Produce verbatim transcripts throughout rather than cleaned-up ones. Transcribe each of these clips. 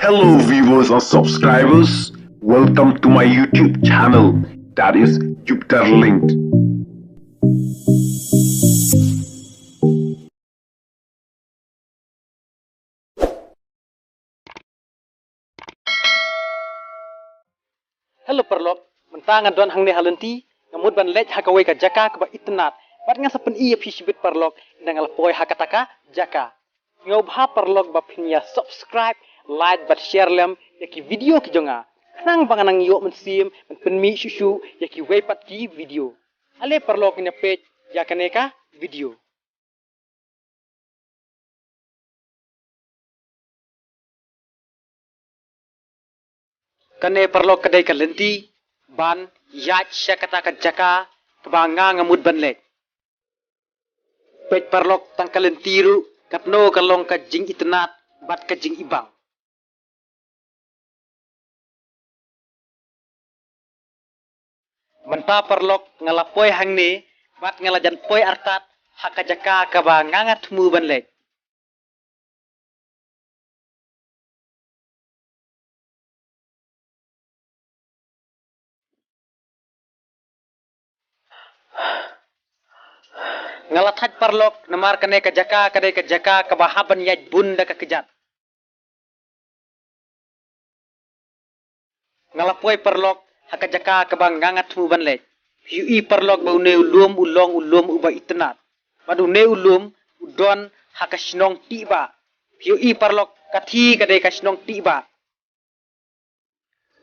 Hello viewers and subscribers, welcome to my YouTube channel, that is Jupiter Linked. Hello paralok, mynta nga don hangne ha lynti, nga mut ban leit ha kawei ka jaka kaba itynnad, bad nga sa pyni ïa phi shibit paralok, ynda nga la poi ha kata ka jaka. Nga kwah paralok ba phin ïa subscribe, like bad share lem ïa ki video ki jong nga, khnang ba ngan nang ïoh mynsiem ban pynmih shuh shuh ïa kiwei pat ki video. Ale paralok ngin ïa peit ïa kane ka video. Kane paralok ka dei ka lynti ban ïaid sha kata ka jaka kaba nga nga mut ban leit. Peit paralok, tang ka lynti ruh katno ka long ka jingitynnad bad ka jingibang. Mynta paralok nga la poi hangne, bad nga la jan poi artat ha ka jaka kaba nga nga thmu ban leit. Nga la thait paralok, namar kane ka jaka ka dei ka jaka kaba hap ban ïaid bun da ka kjat. Nga la poi paralok ha ka jaka kaba nga nga thmu ban leit. Phi ïohi paralok ba une u lum u long u lum uba itynnad, bad une u lum u don ha ka shnong Tihbah. Phi ïohi paralok, kata ka dei ka shnong Tihbah.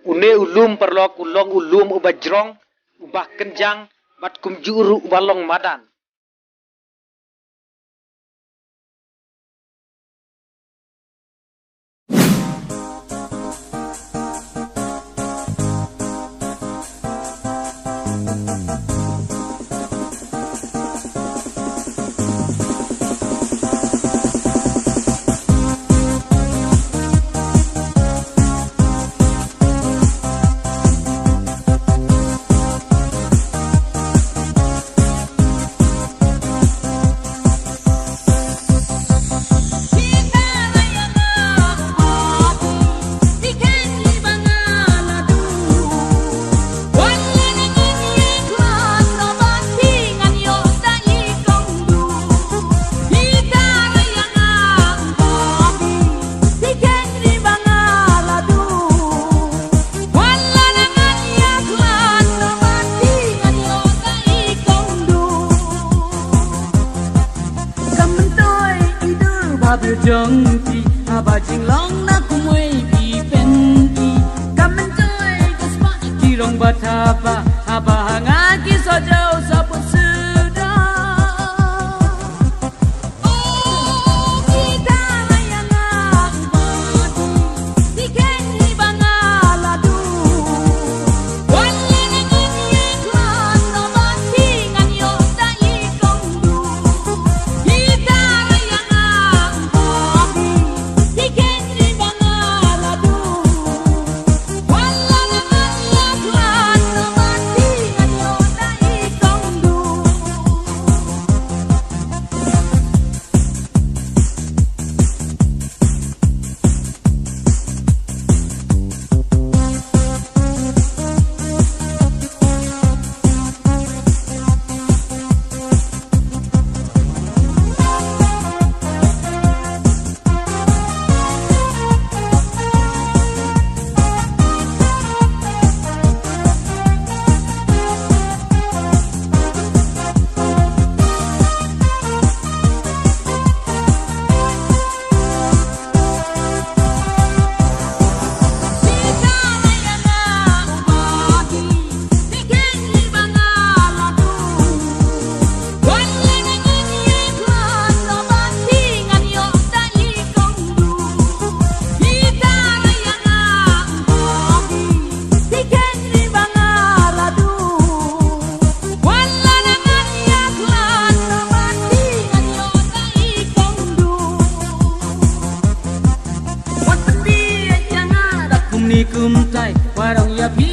Une u lum paralok u long u lum uba jrong, uba kynjang, bad kumjuh ruh uba long madan. Ka myntoi i dur ba bir jong phi, haba jinglong na kumwei phi pynti. Ka myntoi ka spah ki rong ba thaba, haba ha nga ki soh jaw sa put suda. Kumne kumtai, warong ïa phi